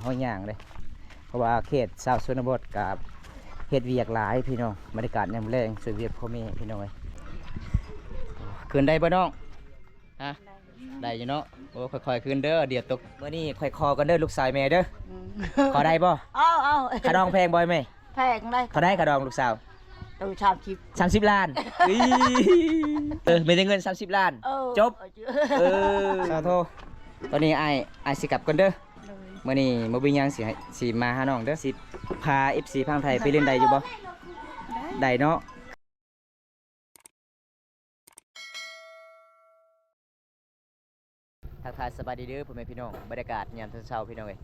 ເຮົາຍ່າງເດ້ ເພາະວ່າເຂດຊາວຊົນນະບົດກໍເຮັດວຽກຫຼາຍພີ່ນ້ອງ. ບັນຍາກາດຍາມແລງ ຊ່ວຍວຽກພໍ່ແມ່ພີ່ນ້ອງເອີຍ. ຂຶ້ນໄດ້ບໍ່ນ້ອງ? ຮະ? ໄດ້ຢູ່ເນາະ. ໂອ້ ຄ່ອຍໆຂຶ້ນເດີ ດຽວຕົກ. ມື້ນີ້ຂ້ອຍຂໍກ່ອນເດີ ລູກຊາຍແມ່ເດີ. ອືມ ຂໍໄດ້ບໍ່? ເອົາໆ. ຄ່າດອງແພງບໍ່ແມ່? ແພງໄດ໋. ເທົ່າໃດຄ່າດອງລູກສາວ? ເອີ ສາມສິບ ສາມສິບລ້ານ. ອີ ເອີ ມີແຕ່ເງິນສາມສິບລ້ານ. ເອີ ຈົບ. ເອີ ສາທຸ. ຕອນນີ້ອ້າຍ ອ້າຍຊິກັບກ່ອນເດີ. ໂດຍ. ມື້ນີ້ບໍ່ມີຫຍັງ ຊິໃຫ້ ຊິມາຫານ້ອງເດີ. ຊິພາເອັຟຊີຝັ່ງໄທໄປຫຼິ້ນໄດ້ຢູ່ບໍ່? ໄດ້ ໄດ້ເນາະ. ທັກທາຍສະບາຍດີເດີພໍ່ແມ່ພີ່ນ້ອງ. ບັນຍາກາດຍາມເຊົ້າໆ ພີ່ນ້ອງເອີຍ.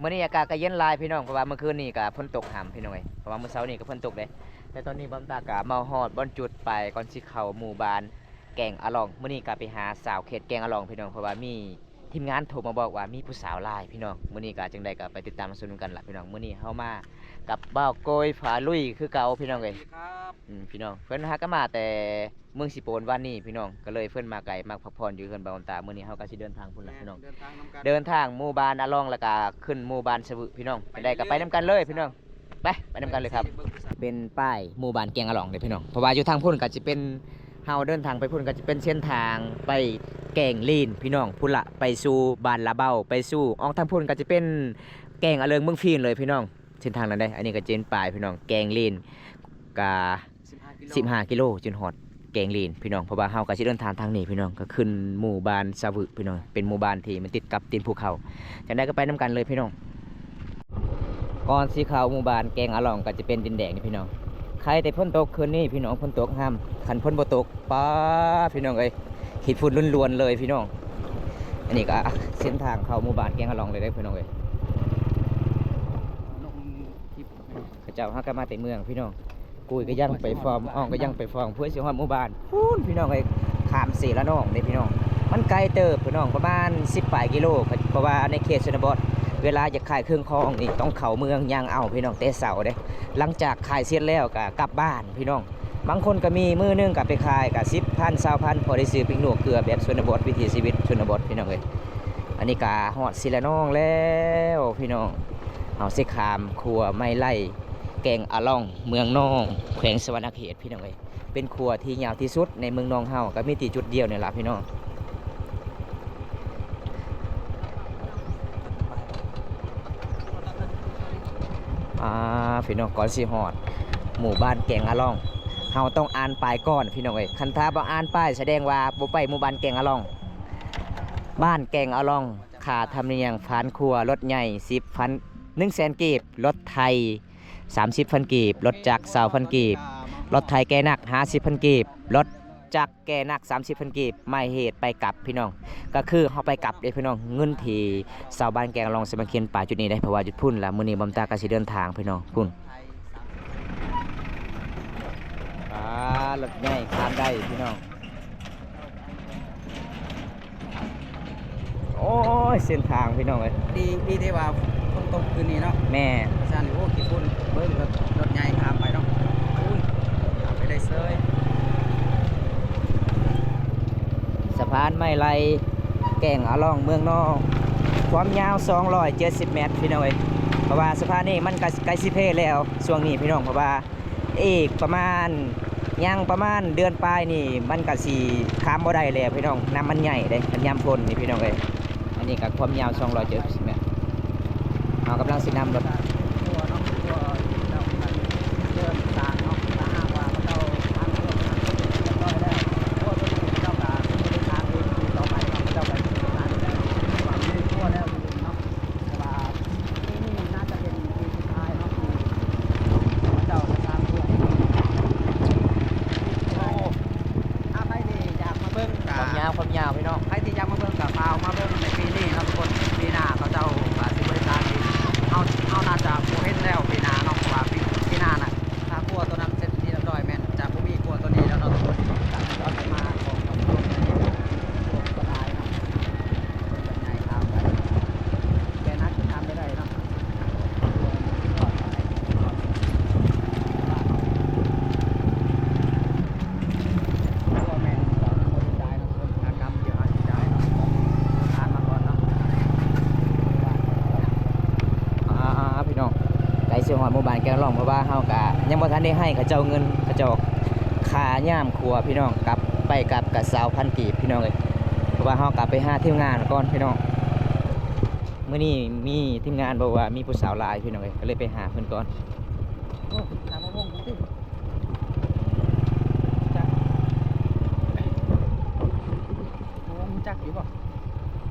ມື້ນີ້ອາກາດກໍເຢັນຫຼາຍພີ່ນ້ອງ ເພາະວ່າເມື່ອຄືນນີ້ກໍຝົນຕົກຫຳພີ່ນ້ອງເອີຍ. ເພາະວ່າມື້ເຊົ້ານີ້ກໍຝົນຕົກເດ້ ແຕ່ຕອນນີ້ບ່າວຕາກໍມາຮອດບ່ອນຈຸດປາຍ ກ່ອນຊິເຂົ້າໝູ່ບ້ານແກງອະລ່ອງ. ມື້ນີ້ກໍໄປຫາສາວເຂດແກງອະລ່ອງພີ່ນ້ອງ ເພາະວ່າມີ ທີມງານໂທມາບອກວ່າມີຜູ້ສາວຫຼາຍພີ່ນ້ອງ. ມື້ນີ້ກໍຈັ່ງໃດກໍໄປຕິດຕາມຮັບຊົມນຳກັນລະພີ່ນ້ອງ. ມື້ນີ້ເຮົາມາກັບບ່າວໂກຍພາລຸຍຄືເກົ່າພີ່ນ້ອງເອີຍ. ສະຫວັດດີຄັບ. ອືມ ພີ່ນ້ອງ ເພິ່ນຫາກໍມາແຕ່ເມືອງເຊໂປນວານນີ້ພີ່ນ້ອງ ກໍເລີຍເພິ່ນມາໄກ ມາພັກຜ່ອນຢູ່ເຮືອນບ່າວຕາ. ມື້ນີ້ເຮົາກໍຊິເດີນທາງພຸ້ນລະພີ່ນ້ອງ ເດີນທາງນຳກັນ ເດີນທາງໝູ່ບ້ານອະລ່ອງ ແລ້ວກໍຂຶ້ນໝູ່ບ້ານສະວຶພີ່ນ້ອງ. ຈັ່ງໃດກໍໄປນຳກັນເລີຍພີ່ນ້ອງ. ໄປ ໄປນຳກັນເລີຍຄັບ. ເປັນປ້າຍໝູ່ບ້ານແກງອະລ່ອງເດ້ພີ່ນ້ອງ ເພາະວ່າຢູ່ທາງພຸ້ນກໍຈະເປັນ ເຮົາເດີນທາງໄປພຸ້ນກໍຈະເປັນເສັ້ນທາງໄປແກງລີນພີ່ນ້ອງ ພຸ້ນລະໄປສູ່ບ້ານລະເບົາ ໄປສູ່ ອອກທາງພຸ້ນກໍຈະເປັນແກງອະເລີງເມືອງຟີນເລີຍພີ່ນ້ອງ. ເສັ້ນທາງນັ້ນເດ້ ອັນນີ້ກໍຈະເປັນປ້າຍພີ່ນ້ອງ ແກງລີນ ກະ ສິບຫ້າກິໂລ ສິບຫ້າກິໂລຈຶ່ງຮອດແກງລີນພີ່ນ້ອງ. ເພາະວ່າເຮົາກໍຊິເດີນທາງທາງນີ້ພີ່ນ້ອງ ກໍຂຶ້ນໝູ່ບ້ານສະວຶພີ່ນ້ອງ ເປັນໝູ່ບ້ານທີ່ມັນຕິດກັບຕີນພູເຂົາ. ຈັ່ງໃດກໍໄປນຳກັນເລີຍພີ່ນ້ອງ. ກ່ອນຊິເຂົ້າໝູ່ບ້ານແກງອະລ່ອງ ກໍຈະເປັນດິນແດງນີ້ພີ່ນ້ອງ. ໄຄແຕ່ຝົນຕົກຄືນນີ້ພີ່ນ້ອງ ຝົນຕົກຫ້າມ ຄັນຝົນບໍ່ຕົກ ປ້າ ພີ່ນ້ອງເອີຍ ຂີ້ຝຸ່ນລ້ວນໆເລີຍພີ່ນ້ອງ. ອັນນີ້ກໍເສັ້ນທາງເຂົ້າໝູ່ບ້ານແກງອະລ່ອງເລີຍເດ້ພີ່ນ້ອງເອີຍ. ເຂົາເຈົ້າຫາກໍມາແຕ່ເມືອງພີ່ນ້ອງ ກຸຍກໍຍັງໄປຟ້ອມ ອອງກໍຍັງໄປຟ້ອມ ເພື່ອຊິຮອດໝູ່ບ້ານພຸ້ນພີ່ນ້ອງເອີຍ. ຂ້າມເຊລະນອງເດ້ພີ່ນ້ອງ ມັນໄກເຕີບພີ່ນ້ອງ ປະມານສິບປາຍກິໂລ ເພາະວ່າໃນເຂດຊົນນະບົດ ເວລາຢາກຂາຍເຄື່ອງຂອງນີ້ຕ້ອງເຂົ້າເມືອງຍ່າງເອົາພີ່ນ້ອງ ແຕ່ເຊົ້າເດ້. ຫຼັງຈາກຂາຍເສັດແລ້ວກໍກັບບ້ານພີ່ນ້ອງ. ບາງຄົນກໍມີມື້ໜຶ່ງກໍໄປຂາຍກໍສິບພັນ ຊາວພັນ ພໍໄດ້ຊື້ປິກນົກເກືອແບບຊົນນະບົດ ວິຖີຊີວິດຊົນນະບົດພີ່ນ້ອງເອີຍ. ອັນນີ້ກໍຮອດເຊລະນອງແລ້ວພີ່ນ້ອງ ເຮົາຊິຂ້າມຂົວໄມ້ໄລ່ ແກງອະລ່ອງ ເມືອງນອງ ແຂວງສະຫວັນນະເຂດພີ່ນ້ອງເອີຍ. ເປັນຂົວທີ່ຍາວທີ່ສຸດໃນເມືອງນອງເຮົາ ກໍມີທີ່ຈຸດດຽວນີ້ລະພີ່ນ້ອງ. ອ່າ ພີ່ນ້ອງ ກ່ອນຊິຮອດໝູ່ບ້ານແກງອະລ່ອງ ເຮົາຕ້ອງອ່ານປ້າຍກ່ອນພີ່ນ້ອງເອີຍ. ຄັນຖ້າບໍ່ອ່ານປ້າຍ ສະແດງວ່າບໍ່ໄປໝູ່ບ້ານແກງອະລ່ອງ. ບ້ານແກງອະລ່ອງ ຄ່າທຳນຽມຜ່ານຂົວ ລົດໃຫຍ່ສິບພັນ ໜຶ່ງແສນກີບ, ລົດໄຖ ສາມສິບພັນກີບ, ລົດຈັກ ຊາວພັນກີບ, ລົດໄຖແກ່ໜັກ ຫ້າສິບພັນກີບ, ລົດຈັກແກ່ໜັກ ສາມສິບພັນກີບ, ໝາຍເຫດໄປກັບພີ່ນ້ອງ ກໍຄືເຮົາໄປກັບເດ້ພີ່ນ້ອງ. ເງິນທີ່ຊາວບ້ານແກງອະລ່ອງສາມັກຄີປາຈຸດນີ້ເດ້ ເພາະວ່າຈຸດພຸ້ນລະ ມື້ນີ້ບ່າວຕາກໍຊິເດີນທາງພີ່ນ້ອງ ພຸ້ນ ອ່າ ລົດໃຫຍ່ຂ້າມໄດ້ພີ່ນ້ອງ. ໂອ້ຍ ເສັ້ນທາງພີ່ນ້ອງເອີຍ ດີ ດີທີ່ວ່າຝົນຕົກຄືນນີ້ເນາະ. ແມ່ນ ບໍ່ຊັ້ນ ໂອ້ ຂີ້ຝຸ່ນ ເບິ່ງລົດ ລົດໃຫຍ່ຂ້າມໄປເນາະ. ໂອ້ຍ ຂ້າມໄປໄດ້ເສີຍ. ສະພານໄມ້ໄລ່ ແກງອະລ່ອງ ເມືອງນອງ ຄວາມຍາວສອງຮ້ອຍເຈັດສິບແມັດພີ່ນ້ອງເອີຍ. ເພາະວ່າສະພານນີ້ມັນກໍໃກ້ຊິເພແລ້ວຊ່ວງນີ້ພີ່ນ້ອງ ເພາະວ່າ ອີກປະມານ ຍັງປະມານເດືອນປາຍນີ້ ມັນກະຊິຂ້າມບໍ່ໄດ້ແລ້ວພີ່ນ້ອງ ນ້ຳມັນໃຫຍ່ເດ້ ມັນຍາມຝົນນີ້ພີ່ນ້ອງເອີຍ. ອັນນີ້ກະຄວາມຍາວສອງຮ້ອຍເຈັດສິບແມັດ ເຮົາກຳລັງຊິນຳລົດ. ແຕ່ວ່າປີນີ້ໜ້າຈະເປັນປີສຸດທ້າຍເນາະ ທີ່ເຂົາເຈົ້າຈະສ້າງເຂື່ອນ. ໂອ້ ຖ້າໃຜທີ່ຢາກມາເບິ່ງກະ ຄວາມຍາວ ຄວາມຍາວພີ່ນ້ອງ ໃຜທີ່ຢາກມາເບິ່ງກະຟ້າວມາເບິ່ງໃນປີນີ້ເນາະທຸກຄົນ. ປີໜ້າເຂົາເຈົ້າກະຊິບໍ່ໄດ້ສ້າງອີກ ເຮົາ ເຮົາໜ້າຈະ ຊິຮອດໝູ່ບ້ານແກງລອງ ເພາະວ່າເຮົາກະຍັງບໍ່ທັນໄດ້ໃຫ້ເຂົາເຈົ້າເງິນ ເຂົາເຈົ້າຄ່າຍາມຂົວພີ່ນ້ອງ ກັບ ໄປກັບກະຊາວພັນກີບພີ່ນ້ອງເອີຍ. ເພາະວ່າເຮົາກະໄປຫາທີມງານກ່ອນພີ່ນ້ອງ ມື້ນີ້ມີທີມງານບອກວ່າມີຜູ້ສາວຫຼາຍພີ່ນ້ອງເອີຍ ກະເລີຍໄປຫາເພິ່ນກ່ອນ. ໂອ້ ຖາມວ່າວົງເພິ່ນຕິ ຈັກ ບໍ່ຮູ້ຈັກຢູ່ບໍ່?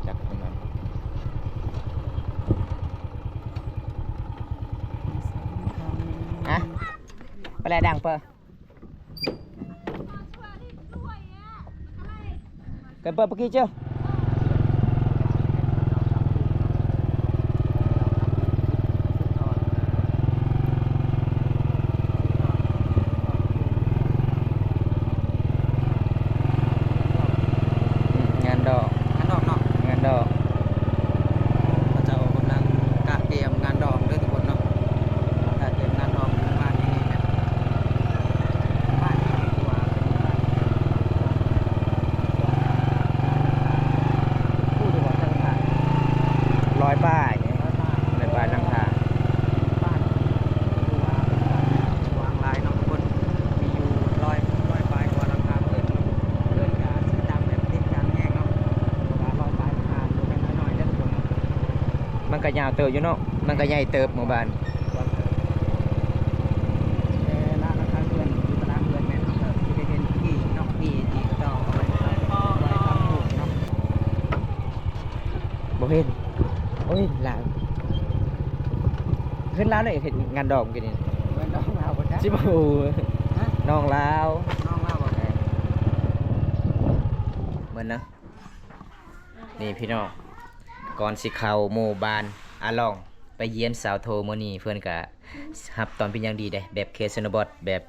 ຈັກຄືກັນ. ອະ ໄປແລະດັງເປີ ເກີນເປີປະກີ້ເຈົ້າ. ອືມ ງານດອງ ງານດອງເນາະ ງານດອງ ເຂົາເຈົ້າກຳລັງກະກຽມງານດອງເດີທຸກຄົນເນາະ ກະກຽມງານດອງປະມານນີ້ແຫຼະ ປະມານນີ້ກວ່າ ຮ້ອຍປາຍ ຮ້ອຍປາຍຫຼັງຄາ ກວ້າງຫຼາຍເນາະທຸກຄົນ ມີຢູ່ຮ້ອຍ ຮ້ອຍປາຍກວ່າຫຼັງຄາເຮືອນ ເຮືອນກະຊິຕັ້ງແບບຕິດກັນແຮງເນາະ ເພາະວ່າຮ້ອຍປາຍຫຼັງຄາບໍ່ແມ່ນນ້ອຍໆເດີທຸກຄົນເນາະ ມັນກະຍາວເຕີບຢູ່ເນາະ ມັນກະໃຫຍ່ເຕີບໝູ່ບ້ານ ແຕ່ລະຫຼັງຄາເຮືອນ ຢູ່ຕາລາງເຮືອນແມ່ນເຮົາກະຊິໄດ້ເຫັນຂີ້ເນາະ ຂີ້ທີ່ເຂົາເຈົ້າເອົາໄວ້ ໄວ້ປັບປຸງເນາະ. ບໍ່ເຫັນ ບໍ່ເຫັນລາວ ເຫັນລາວໄດ້ເຮັດງານດອງກີ້ນີ້ ແມ່ນນ້ອງລາວບໍ່ຈັກ ຊິບໍ່ຮູ້ ຮະ ນ້ອງລາວ ນ້ອງລາວບໍ່ ເອີ ເບິ່ງນະ ນີ້ພີ່ນ້ອງ ກ່ອນຊິເຂົ້າໝູ່ບ້ານອາລອງ ໄປຢ້ຽມສາວໂທມື້ນີ້ ເພິ່ນກະຮັບຕ້ອນເປັນຢ່າງດີເດ້ ແບບເຂດຊົນນະບົດ ແບບ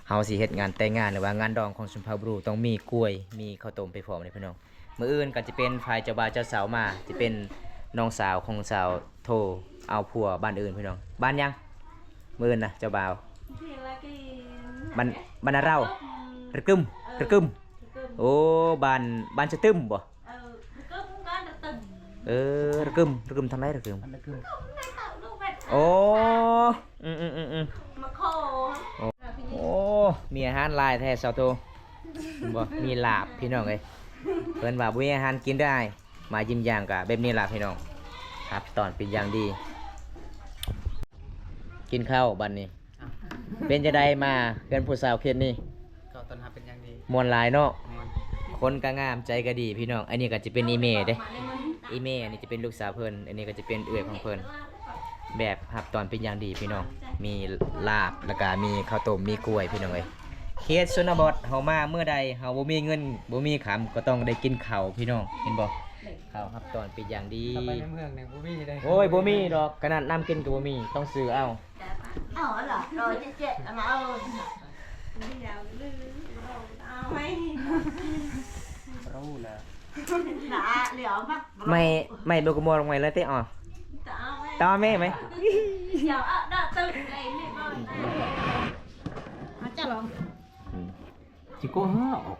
ເຮົາຊິເຮັດງານແຕ່ງງານ ຫຼືວ່າງານດອງຂອງຊົນເຜົ່າບຣູ ຕ້ອງມີກ້ວຍ ມີເຂົ້າຕົ້ມໄປພ້ອມເດ້ພີ່ນ້ອງ. ມື້ອື່ນກໍຈະເປັນຝ່າຍເຈົ້າບ່າວເຈົ້າສາວມາ ຈະເປັນນ້ອງສາວຂອງສາວໂທ ເອົາຜົວບ້ານອື່ນພີ່ນ້ອງ. ບ້ານຫຍັງ? ມື້ອື່ນນະເຈົ້າບ່າວ ບ້ານ ບ້ານນາເລົາ ຣະກຶມ ຣະກຶມ ໂອ້ ບ້ານ ບ້ານສະຕຶມບໍ່? ເອີ ຣະກຶມ ຣະກຶມທາງໃດ ຣະກຶມ ໂອ້ ອືມໆໆໆ ໂອ້ ມີອາຫານຫຼາຍແທ້ສາວໂທ. ບໍ່ມີລາບພີ່ນ້ອງເອີຍ ເພິ່ນວ່າບໍ່ມີອາຫານກິນເດີອ້າຍ ມາຢ້ຽມຢາມກະແບບນີ້ລະພີ່ນ້ອງ ຮັບຕ້ອນເປັນຢ່າງດີ. ກິນເຂົ້າບັດນີ້ ເປັນຈັ່ງໃດມາເຮືອນຜູ້ສາວເຂດນີ້? ກໍຕ້ອນຮັບເປັນຢ່າງດີ ມ່ວນຫຼາຍເນາະ ມ່ວນ ຄົນກະງາມ ໃຈກະດີພີ່ນ້ອງ. ອັນນີ້ກະຈະເປັນອີ່ແມ່ເດ້ ອີ່ແມ່ນີ້ຈະເປັນລູກສາວເພິ່ນ ອັນນີ້ກະຈະເປັນເອື້ອຍຂອງເພິ່ນ. ແບບຮັບຕ້ອນເປັນຢ່າງດີພີ່ນ້ອງ ມີລາບ ແລ້ວກະມີເຂົ້າຕົ້ມ ມີກ້ວຍພີ່ນ້ອງເອີຍ. ເຂດຊົນນະບົດເຮົາມາເມື່ອໃດ ເຮົາບໍ່ມີເງິນ ບໍ່ມີຄຳ ກໍຕ້ອງໄດ້ກິນເຂົ້າພີ່ນ້ອງ ເຫັນບໍ່? ເຂົ້າຮັບຕ້ອນເປັນຢ່າງດີ ເຂົ້າໄປໃນເມືອງນີ້ບໍ່ມີເດ້ ໂອ້ຍ ບໍ່ມີດອກ ຂະໜາດນ້ຳກິນກໍບໍ່ມີ ຕ້ອງຊື້ເອົາ. ເອົາລະ ຮ້ອຍເຈັດເຈັດ ເອົາມາເອົາ ເອົາໄວ້ ບໍ່ຮູ້ນະ. ໄມ້ ໄມ້ເບິ່ງກະມວນໄວ້ແລ້ວຕິ ອໍ ຕາແມ່ໄໝ ດຽວເອົາດອກຕຶກໄດ້ແມ່ບໍ່ ມາຈະລອງ ອືມ ຊິໂກຫາອອກ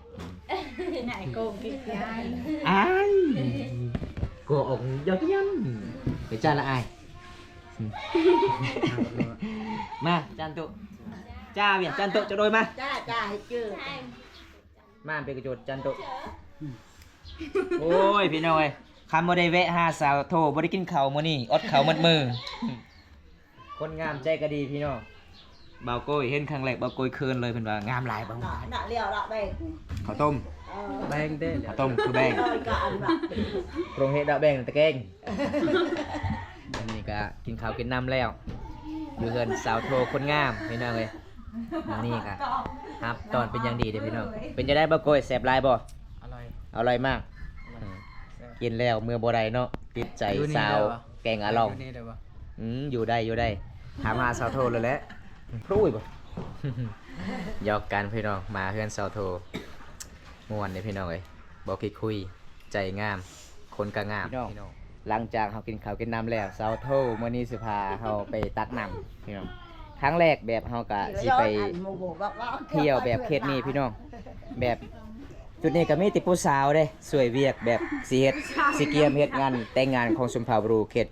ນາຍໂກງກິນຍາຍ ອ້າຍ ໂກອອກຢອກຢັນ ໄປຈ້າລະອາຍ ມາ ຈັນຕຸ ຈ້າວຽກ ຈັນຕຸ ຈະໂດຍມາ ຈ້າ ຈ້າ ໃຫ້ຈື່ ມາເປັນກະໂຈດຈັນຕຸ. ໂອ້ຍ ພີ່ນ້ອງເອີຍ ຄັນບໍ່ໄດ້ແວະຫາສາວໂທ ບໍ່ໄດ້ກິນເຂົ້າມື້ນີ້ ອົດເຂົ້າໝົດມື້. ຄົນງາມໃຈກະດີພີ່ນ້ອງ ບ່າວໂກ້ຍເຫັນຄັ້ງແລກ ບ່າວໂກ້ຍເຂີນເລີຍ ເພິ່ນວ່າງາມຫຼາຍ ບ່າວ ນະ ລຽວລະແບງ ເຂົ້າຕົ້ມ ເອີ ແບງເດ້ ເຂົ້າຕົ້ມຄືແບງ ໂດຍກະອັນວ່າ ໂຮງເຮດດອກແບງຕະແກງ. ອັນນີ້ກະກິນເຂົ້າກິນນ້ຳແລ້ວ ຢູ່ເຮືອນສາວໂທຄົນງາມພີ່ນ້ອງເອີຍ. ມື້ນີ້ກະຮັບຕ້ອນເປັນຢ່າງດີເດ້ພີ່ນ້ອງ. ເປັນຈັ່ງໃດບ່າວໂກ້ຍ ແຊບຫຼາຍບໍ່? ອະລ່ອຍ ອະລ່ອຍມາກ ອືມ ກິນແລ້ວເມືອບໍ່ໄດ້ເນາະ ຕິດໃຈສາວແກງອາລອງ. ອືມ ຢູ່ໄດ້ ຢູ່ໄດ້ ຖາມຫາສາວໂທເລີຍແຫຼະ. ພຣຸ້ຍບໍ່ ຢອກກັນພີ່ນ້ອງ ມາເຮືອນສາວໂທ ມ່ວນເດ້ພີ່ນ້ອງເອີຍ ບໍ່ຂີ້ຄຸຍ ໃຈງາມ ຄົນກະງາມ. ພີ່ນ້ອງ ຫຼັງຈາກເຮົາກິນເຂົ້າກິນນ້ຳແລ້ວ ສາວໂທມື້ນີ້ຊິພາເຮົາໄປຕັກນ້ຳພີ່ນ້ອງ. ຄັ້ງແລກແບບເຮົາກະຊິໄປທ່ຽວແບບເຂດນີ້ພີ່ນ້ອງ ແບບຈຸດນີ້ກະມີແຕ່ຜູ້ສາວເດ້ ຊ່ວຍວຽກແບບຊິເຮັດ ຊິກຽມເຮັດງານແຕ່ງງານຂອງຊົນເຜົ່າບຣູ ເຂດ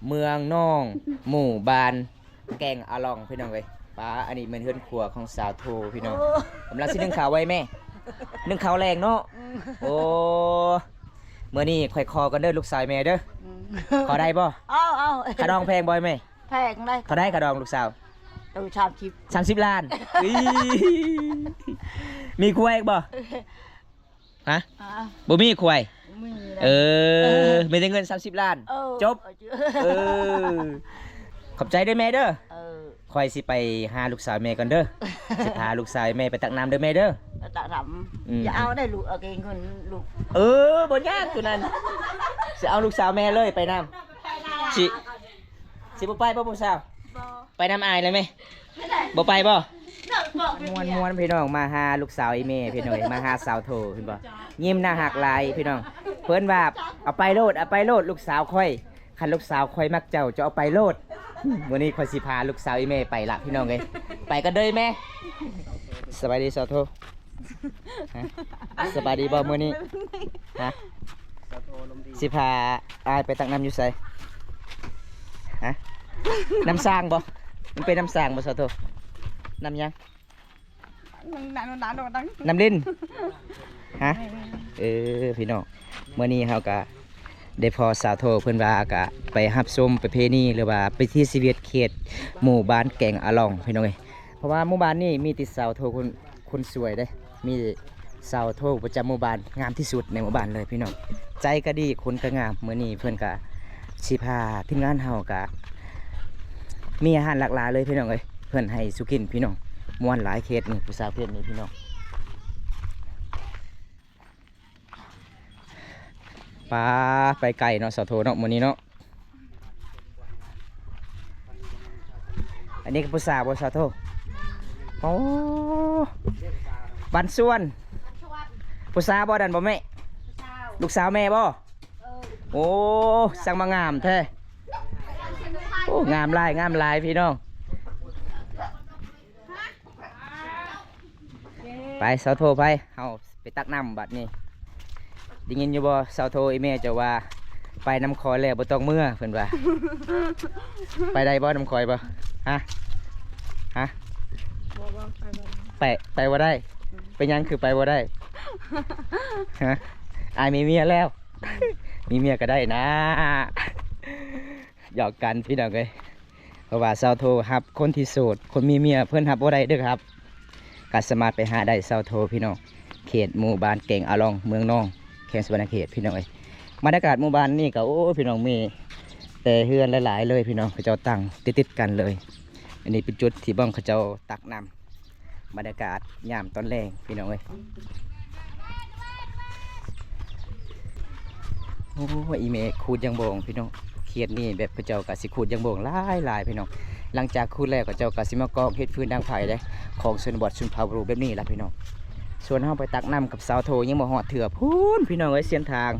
ເມືອງໜອງ ໝູ່ບ້ານ ແກງອາລອງ ພີ່ນ້ອງເອີຍ. ປ້າ ອັນນີ້ແມ່ນເຮືອນຄົວຂອງສາວໂທ ພີ່ນ້ອງ. ໂອ້ ກຳລັງຊິໜຶ້ງເຂົ້າໄວ້ແມ່ ໜຶ້ງເຂົ້າແລງເນາະ. ອືມ ໂອ້ ມື້ນີ້ຂ້ອຍຂໍກ່ອນເດີ ລູກສາວແມ່ເດີ. ອືມ ຂໍໄດ້ບໍ່? ເອົາ ເອົາ. ຄ່າດອງແພງບໍ່ແມ່? ແພງເດ້. ເທົ່າໃດຄ່າດອງລູກສາວ? ເອີ ສາມສິບ ສາມສິບລ້ານ. ອີ ມີຄົວອີກບໍ່? ຮະ? ອ່າ ບໍ່ມີຄວາຍ? ບໍ່ມີ. ເອີ ເອີ ມີແຕ່ເງິນສາມສິບລ້ານ. ເອີ ຈົບ. ເອີ ເອີ ຂອບໃຈເດີແມ່ເດີ. ເອີ ຂ້ອຍຊິໄປຫາລູກສາວແມ່ກ່ອນເດີ. ຊິພາລູກສາວແມ່ໄປຕັກນ້ຳເດີແມ່ເດີ. ໄປຕັກນ້ຳ. ອືມ ຢ່າເອົາໄດ້ລູກ ເອົາແຕ່ເງິນລູກ. ເອີ ບໍ່ຍາກຕົວນັ້ນ. ຊິເອົາລູກສາວແມ່ເລີຍໄປນຳ. ຊິ ຊິບໍ່ໄປບໍ່ຜູ້ສາວ? ບໍ່. ໄປນຳອ້າຍໄດ້ໄໝ? ບໍ່ໄປບໍ່? ມ່ວນໆ ພີ່ນ້ອງ ມາຫາລູກສາວອີ່ແມ່ ພີ່ນ້ອງເອີຍ ມາຫາສາວໂທ ເຫັນບໍ່? ຍິ້ມໜ້າຮັກຫຼາຍ ພີ່ນ້ອງ. ເພິ່ນວ່າ ເອົາໄປໂລດ ເອົາໄປໂລດ ລູກສາວຂ້ອຍ. ຄັນລູກສາວຂ້ອຍມັກເຈົ້າ ເຈົ້າເອົາໄປໂລດ. ມື້ນີ້ຂ້ອຍຊິພາລູກສາວອີ່ແມ່ໄປລະ ພີ່ນ້ອງເອີຍ. ໄປກັນເດີແມ່. ສະບາຍດີສາວໂທ. ຮະ? ສະບາຍດີບໍ່ມື້ນີ້? ຮະ? ສາວໂທອາລົມດີ. ຊິພາອ້າຍໄປຕັກນ້ຳຢູ່ໃສ? ຮະ? ນ້ຳສ້າງບໍ່? ມັນເປັນນ້ຳສ້າງບໍ່ສາວໂທ? ນ້ຳຫຍັງ? ນ້ຳລິນ. ຮະ? ເອີ ພີ່ນ້ອງ ມື້ນີ້ເຮົາກະໄດ້ພໍ້ສາວໂທ ເພິ່ນວ່າກະໄປຮັບຊົມປະເພນີ ຫຼືວ່າວິຖີຊີວິດເຂດໝູ່ບ້ານແກງອາລອງ ພີ່ນ້ອງເອີຍ. ເພາະວ່າໝູ່ບ້ານນີ້ມີແຕ່ສາວໂທຄົນ ຄົນສວຍເດ້ ມີສາວໂທປະຈຳໝູ່ບ້ານ ງາມທີ່ສຸດໃນໝູ່ບ້ານເລີຍພີ່ນ້ອງ. ໃຈກໍດີ ຄົນກໍງາມ. ມື້ນີ້ເພິ່ນກະຊິພາທີມງານເຮົາກະມີອາຫານຫຼາກຫຼາຍເລີຍພີ່ນ້ອງເອີຍ ເພິ່ນໃຫ້ສູ່ກິນພີ່ນ້ອງ. ມ່ວນຫຼາຍເຂດນີ້ ຜູ້ສາວເຂດນີ້ພີ່ນ້ອງ. ປາ ໄປໄກເນາະ ສາວໂທເນາະ ມື້ນີ້ເນາະ. ອັນນີ້ກໍຜູ້ສາວບໍ່ສາວໂທ? ໂອ້ ບ້ານສວນ. ຜູ້ສາວບໍ່ນັ້ນບໍ່ແມ່? ລູກສາວແມ່ບໍ່? ໂອ້ ຊ່າງມາງາມແທ້. ໂອ້ ງາມຫຼາຍ ງາມຫຼາຍພີ່ນ້ອງ. ໄປ ສາວໂທ ໄປ ເຮົາໄປຕັກນ້ຳບັດນີ້. ໄດ້ຍິນຢູ່ບໍ່ ສາວໂທ ອີ່ແມ່ເຈົ້າວ່າ ໄປນຳຂ້ອຍແລ້ວບໍ່ຕ້ອງເມືອ ເພິ່ນວ່າ. ໄປໄດ້ບໍ່ນຳຂ້ອຍບໍ່? ຮະ? ຮະ? ບໍ່ ບໍ່ ໄປບໍ່ໄດ້. ໄປ ໄປບໍ່ໄດ້? ອືມ. ເປັນຫຍັງຄືໄປບໍ່ໄດ້? ຮະ? ອ້າຍມີເມຍແລ້ວ. ມີເມຍກໍໄດ້ນາ. ຫຍອກກັນພີ່ນ້ອງເອີຍ. ເພາະວ່າສາວໂທຮັບຄົນທີ່ໂສດ ຄົນມີເມຍເພິ່ນຮັບບໍ່ໄດ້ເດີຄັບ. ກໍສາມາດໄປຫາໄດ້ ສາວໂທ ພີ່ນ້ອງ. ເຂດໝູ່ບ້ານແກງອາລອງ ເມືອງນອງ ແຂວງສະຫວັນນະເຂດ ພີ່ນ້ອງເອີຍ. ບັນຍາກາດໝູ່ບ້ານນີ້ກໍ ໂອ້ ພີ່ນ້ອງ ມີແຕ່ເຮືອນຫຼາຍໆເລີຍ ພີ່ນ້ອງ ເຂົາເຈົ້າຕັ້ງຕິດໆກັນເລີຍ. ອັນນີ້ເປັນຈຸດທີ່ບ່ອນເຂົາເຈົ້າຕັກນ້ຳ. ບັນຍາກາດຍາມຕອນແລງພີ່ນ້ອງເອີຍ. ໂອ້ຍ ອີ່ແມ່ຂູດຢາງບົງພີ່ນ້ອງ. ເຂດນີ້ແບບເຂົາເຈົ້າກໍຊິຂູດຢາງບົງຫຼາຍໆພີ່ນ້ອງ. ຫຼັງຈາກຂູດແລ້ວ ເຂົາເຈົ້າກໍຊິມາກອງເຮັດຟືນດັງໄຟເດ້ ຂອງຊົນນະບົດຊົນເຜົ່າເຜົ່າແບບນີ້ລະພີ່ນ້ອງ. ສ່ວນເຮົາໄປຕັກນ້ຳກັບສາວໂທຍັງບໍ່ຮອດເທື່ອພຸ້ນ ພີ່ນ້ອງເອີຍ. ເສັ້ນທາງ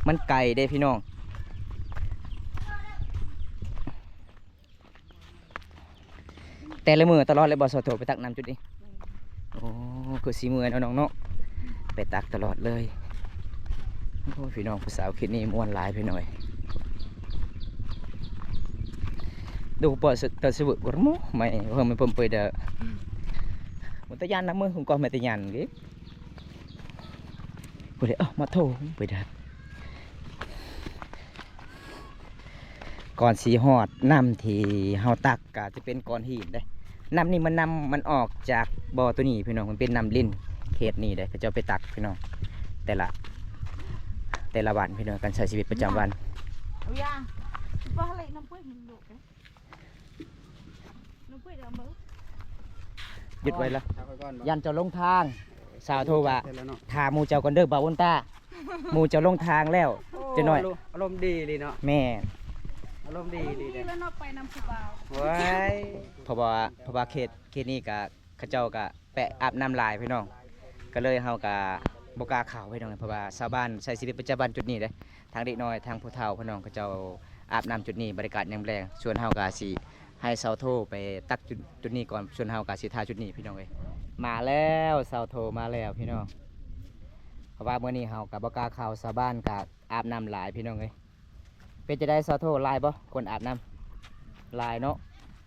ມັນໄກເດ້ພີ່ນ້ອງ. ແຕ່ລະມື້ຕະຫຼອດເລີຍບໍ່ ສາວໂທ ໄປຕັກນ້ຳຈຸດນີ້? ແມ່ນ. ໂອ້ ຄືຊິເມື່ອຍເນາະນ້ອງເນາະ ໄປຕັກຕະຫຼອດເລີຍ. ໂອ້ຍ ພີ່ນ້ອງ ຜູ້ສາວເຂດນີ້ມ່ວນຫຼາຍພີ່ນ້ອງເອີຍ. ດູເປີດ ເປີດສະເວີກ ກວດໝູ່ ໄໝ ເພິ່ນ ເພິ່ນເປີດເດີ. ມັນຕະຢ້ານນຳມື ຄຸນກໍແມ່ນຕະຢ້ານເດ້. ຜູ້ໃດເອົາມາໂທໄປໄດ້. ກ່ອນຊິຮອດນ້ຳທີ່ເຮົາຕັກກໍຈະເປັນກ້ອນຫີນເດ້. ນ້ຳນີ້ມັນ ນ້ຳມັນອອກຈາກບໍ່ໂຕນີ້ພີ່ນ້ອງ ມັນເປັນນ້ຳລິນ. ເຂດນີ້ເດ້ ເຂົາເຈົ້າໄປຕັກພີ່ນ້ອງ ແຕ່ລະ ແຕ່ລະວັນພີ່ນ້ອງ ການໃຊ້ຊີວິດປະຈຳວັນ. ເອົາຢາ ບໍ່ໃຫ້ນ້ຳເປື້ອນມັນດຸ. ຢຸດໄວ້ລະ ຢ້ານເຈົ້າຫຼົງທາງ. ສາວໂທວ່າ ຖ້າໝູ່ເຈົ້າກ່ອນເດີ ບ່າວອຸນຕາ ໝູ່ເຈົ້າຫຼົງທາງແລ້ວ. ໂອ້ ຈັກໜ້ອຍ ອາລົມ ອາລົມດີອີ່ຫຼີເນາະ. ແມ່ນ ອາລົມດີອີ່ຫຼີເດ້. ໄປນຳຜູ້ບ່າວ ວ້າຍ. ເພາະວ່າ ເພາະວ່າເຂດ ເຂດນີ້ກະ ເຂົາເຈົ້າກະ ແປະອາບນ້ຳຫຼາຍພີ່ນ້ອງ ກໍເລີຍເຮົາກໍບໍ່ກ້າເຂົ້າພີ່ນ້ອງ ເພາະວ່າຊາວບ້ານໃຊ້ຊີວິດປະຈຳວັນຈຸດນີ້ເດ້. ທັງເດັກນ້ອຍ ທັງຜູ້ເຖົ້າພີ່ນ້ອງ ເຂົາເຈົ້າອາບນ້ຳຈຸດນີ້ ບັນຍາກາດຍາມແລງ. ສ່ວນເຮົາກໍຊິໃຫ້ສາວໂທໄປຕັກຈຸດ ຈຸດນີ້ກ່ອນ ສ່ວນເຮົາກໍຊິຖ້າຈຸດນີ້ພີ່ນ້ອງເອີຍ. ມາແລ້ວ ສາວໂທມາແລ້ວພີ່ນ້ອງ. ເພາະວ່າມື້ນີ້ເຮົາກໍບໍ່ກ້າເຂົ້າ ຊາວບ້ານກໍອາບນ້ຳຫຼາຍພີ່ນ້ອງເອີຍ. ເປັນຈັ່ງໃດສາວໂທ ຫຼາຍບໍ່ ຄົນອາບນ້ຳ? ຫຼາຍເນາະ.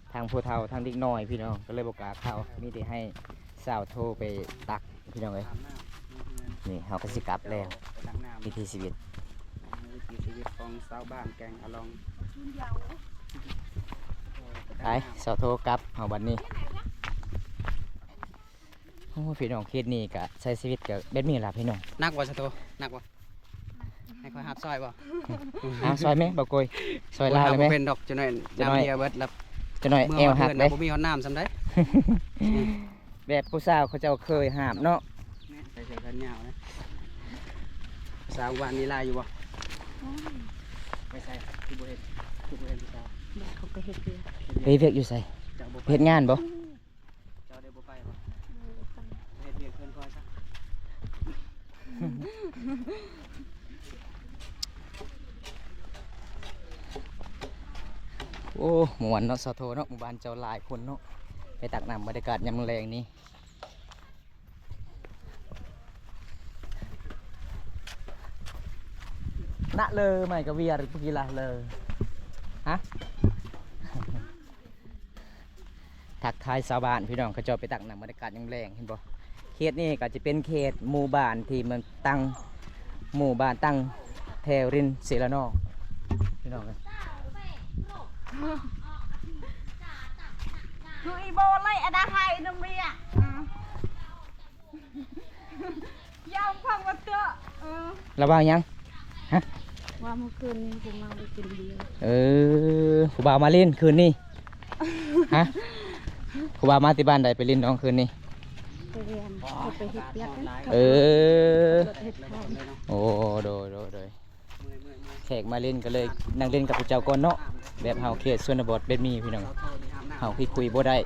ເພ ທັງຜູ້ເຖົ້າທັງເດັກນ້ອຍພີ່ນ້ອງ ກໍເລີຍບໍ່ກ້າເຂົ້າ ມີແຕ່ໃຫ້ສາວໂທໄປຕັກພີ່ນ້ອງເອີຍ. ນີ້ເຮົາກໍຊິກັບແລ້ວ ວິຖີຊີວິດ ວິຖີຊີວິດຂອງຊາວບ້ານແກ່ງອາລອງ. ໄປ ສາວໂທກັບເຮົາບັດນີ້. ໂອ້ ພີ່ນ້ອງ ເຂດນີ້ກະໃຊ້ຊີວິດກະແບບນີ້ລະພີ່ນ້ອງ. ໜັກບໍ່ສາວໂທ? ໜັກບໍ່? ໃຫ້ຂ້ອຍຮັບຊ່ອຍບໍ່? ເອົາ ຊ່ອຍແມ່ ບໍ່ໂກຍ ຊ່ອຍລາວແມ່. ເປັນດອກ ຈະໜ້ອຍ ຈະໜ້ອຍ ນ້ຳເຫື່ອເບິດລະ ຈະໜ້ອຍແອວຫັກເດ້ ບໍ່ມີຮອດນ້ຳສ່ຳໃດ. ແບບຜູ້ສາວເຂົາເຈົ້າເຄີຍຫາບເນາະ. ໃສ່ເສື້ອແຂນຍາວນະ. ສາວບ້ານນີ້ຫຼາຍຢູ່ບໍ່? ໄປໃສ? ຄືບໍ່ເຫັນ ຄືບໍ່ເຫັນຜູ້ສາວ? ເຂົາກໍເຮັດວຽກ. ເຮັດວຽກຢູ່ໃສ? ເຮັດງານບໍ່? ເຈົ້າໄດ້ບໍ່ໄປບໍ່? ໄປເຮັດວຽກເຮືອນຂ້ອຍຊະ. ໂອ້ ມ່ວນເນາະ ສາວໂທເນາະ ໝູ່ບ້ານເຈົ້າຫຼາຍຄົນເນາະ ໄປຕັກນ້ຳ ບັນຍາກາດຍາມແລງນີ້. ນະເລີ ໄມກະວຽ ປະກີລະເລີ ຮະ? ທັກທາຍຊາວບ້ານພີ່ນ້ອງ ເຂົາເຈົ້າໄປຕັກນ້ຳ ບັນຍາກາດຍາມແລງ ເຫັນບໍ່? ເຂດນີ້ກໍຈະເປັນເຂດໝູ່ບ້ານທີ່ມັນຕັ້ງ ໝູ່ບ້ານຕັ້ງແຖວລິນເຊລະນອງ ພີ່ນ້ອງເອີຍ. ຄືອີໂບໄລ່ອະດາໄຮນຳເມຍ ອືມ. ຢາມຟັງວ່າເຕອະ ເອີ ລະເວົ້າຫຍັງ? ຮະ? ວ່າມື້ຄືນນີ້ຜູ້ບ່າວໄດ້ກິນເບຍ. ເອີ ຜູ້ບ່າວມາຫຼິ້ນຄືນນີ້. ຮະ? ຜູ້ບ່າວມາແຕ່ບ້ານໃດ ໄປຫຼິ້ນນ້ອງຄືນນີ້? ໄປວຽງ ເຂົາໄປເຮັດວຽກ. ເອີ ເຮັດທາງ. ໂອ້ ໂດຍ ໂດຍ ໂດຍ. ແຂກມາຫຼິ້ນກໍເລີຍນັ່ງຫຼິ້ນກັບເຂົາເຈົ້າກ່ອນເນາະ ແບບເຮົາເຂດຊົນນະບົດແບບນີ້ພີ່ນ້ອງ ເຮົາຄິດຄຸຍບໍ່ໄດ້.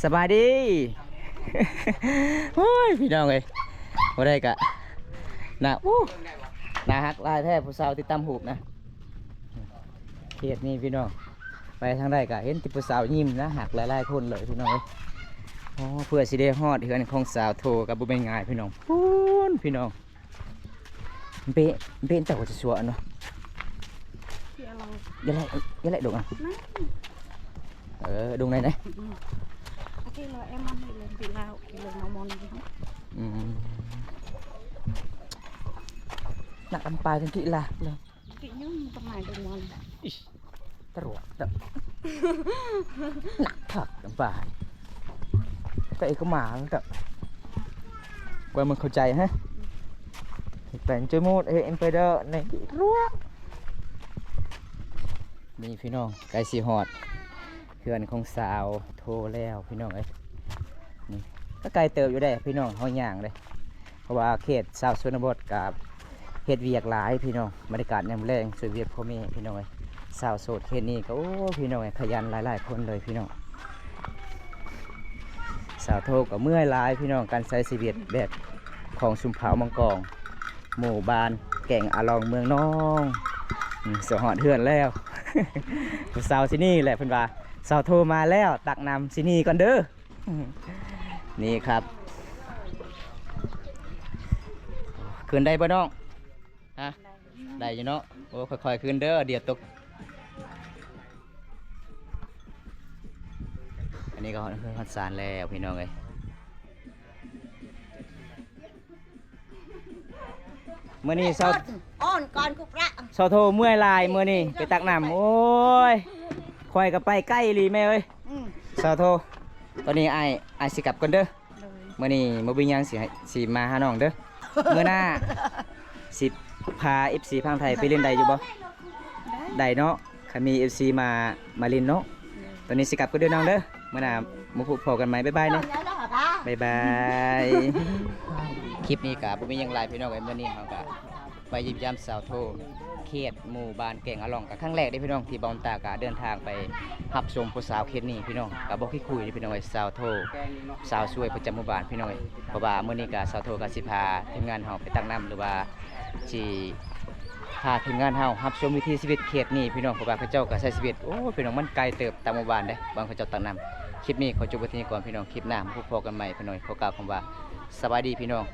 ສະບາຍດີ. ໂອ້ຍ ພີ່ນ້ອງເອີຍ ບໍ່ໄດ້ກະນະ ອູ້ ໜ້າຮັກຫຼາຍແທ້ ຜູ້ສາວຕິດຕາມຮູບນະ. ເຂດນີ້ພີ່ນ້ອງ ໄປທາງໃດກະເຫັນແຕ່ຜູ້ສາວຍິ້ມນະ ຮັກຫຼາຍໆຄົນເລີຍພີ່ນ້ອງເອີຍ. ໂອ້ ເພື່ອຊິໄດ້ຮອດເຮືອນຂອງສາວໂທກໍບໍ່ແມ່ນງ່າຍພີ່ນ້ອງ. ພຸ້ນພີ່ນ້ອງ ເປະ ເປະເຈົ້າກໍຈະຊົ່ວເນາະ. ຢ່າໄລ່ ຢ່າໄລ່ດົງນະ. ເອີ ດົງໄດ້ນະ. ອືມ ອືມ ໜັກອຳປາຍກັນທີ່ລະ. ຕິຍືມຕະໄໝເບິ່ງມັນ ອິ ຕະຫຼວດເດີ ໜັກຄັກ ລຳບາກ ກະເອກະໝາເດີ ກວ່າມັນເຂົ້າໃຈຮະ ແປງຈະໝົດເອງໄປເດີ ໃນຫຼວງ. ນີ້ພີ່ນ້ອງ ໃກ້ຊິຮອດເຮືອນຂອງສາວໂທແລ້ວພີ່ນ້ອງເອີຍ. ນີ້ກໍໄກເຕີບຢູ່ເດ້ພີ່ນ້ອງ ເຮົາຍ່າງເດ້ ເພາະວ່າເຂດຊາວຊົນນະບົດກໍເຮັດວຽກຫຼາຍພີ່ນ້ອງ. ບັນຍາກາດຍາມແລງຊ່ວຍວຽກພໍ່ແມ່ພີ່ນ້ອງເອີຍ. ສາວໂສດເຂດນີ້ກໍ ໂອ້ ພີ່ນ້ອງເອີຍ ຂະຫຍັນຫຼາຍໆຄົນເລີຍພີ່ນ້ອງ. ສາວໂທກໍເມື່ອຍຫຼາຍພີ່ນ້ອງ ການໃຊ້ຊີວິດແບບຂອງຊຸມເຜົ່າມັງກອງ ໝູ່ບ້ານແກ່ງອາລອງ ເມືອງນອງ. ອືມ ຊິຮອດເຮືອນແລ້ວ ຜູ້ສາວຊິໜີແຫຼະ ເພິ່ນວ່າ ສາວໂທມາແລ້ວ ຕັກນ້ຳ ຊິໜີກ່ອນເດີ. ນີ້ຄັບ ຂຶ້ນໄດ້ບໍ່ນ້ອງ? ຮະ? ໄດ້ຢູ່ເນາະ. ໂອ້ ຄ່ອຍໆຂຶ້ນເດີ ດຽວຕົກ. ອັນນີ້ກໍຮອດເຮືອນຮອດຊານແລ້ວພີ່ນ້ອງເອີຍ. ມື້ນີ້ເຊົາ ອ່ອນກ່ອນກູປະ ເຊົາໂທເມື່ອຍຫຼາຍມື້ນີ້ ໄປຕັກນ້ຳ. ໂອ້ຍ ຂ້ອຍກໍໄປໄກອີ່ຫຼີແມ່ເອີຍ. ອືມ ເຊົາໂທ ຕອນນີ້ອ້າຍ ອ້າຍຊິກັບກ່ອນເດີ. ໂດຍ ມື້ນີ້ບໍ່ມີຫຍັງ ຊິໃຫ້ ຊິມາຫານ້ອງເດີ. ມື້ໜ້າຊິພາເອັຟຊີຝັ່ງໄທໄປຫຼິ້ນໄດ້ຢູ່ບໍ່? ໄດ້ ໄດ້ເນາະ ຄັນມີເອັຟຊີມາ ມາຫຼິ້ນເນາະ. ໂດຍ ຕອນນີ້ຊິກັບກ່ອນເດີນ້ອງເດີ. ມື້ໜ້າມາພົບພໍ້ກັນໃໝ່. ບາຍບາຍເນາະ. ບາຍບາຍ. ຄລິບນີ້ກະບໍ່ມີຫຍັງຫຼາຍພີ່ນ້ອງເອີຍ. ມື້ນີ້ເຮົາກະມາຢ້ຽມຢາມສາວໂທ ເຂດໝູ່ບ້ານແກ່ງອາລອງ ກະຄັ້ງແລກເດ້ພີ່ນ້ອງ ທີ່ບ່າວຕາກະເດີນທາງໄປຮັບຊົມຜູ້ສາວເຂດນີ້ພີ່ນ້ອງ. ກະບໍ່ຄິດຄຸຍເດ້ພີ່ນ້ອງເອີຍ ສາວໂທ ສາວສວຍປະຈຳໝູ່ບ້ານພີ່ນ້ອງເອີຍ. ເພາະວ່າມື້ນີ້ກະສາວໂທກະຊິພາທີມງານເຮົາໄປຕັກນ້ຳ ຫຼືວ່າ ຊິພາທີມງານເຮົາຮັບຊົມວິຖີຊີວິດເຂດນີ້ພີ່ນ້ອງ. ເພາະວ່າເຂົາເຈົ້າກໍໃຊ້ຊີວິດ ໂອ້ ພີ່ນ້ອງ ມັນໄກເຕີບຕາມໝູ່ບ້ານເດ້ ບ່ອນເຂົາເຈົ້າຕັກນ້ຳ. ຄລິບນີ້ຂໍຈົບໄວ້ເທົ່ານີ້ກ່ອນພີ່ນ້ອງ. ຄລິບໜ້າມາພົບພໍ້ກັນໃໝ່ພີ່ນ້ອງ. ຂໍກ່າວຄຳວ່າ ສະບາຍດີພີ່ນ້ອງ.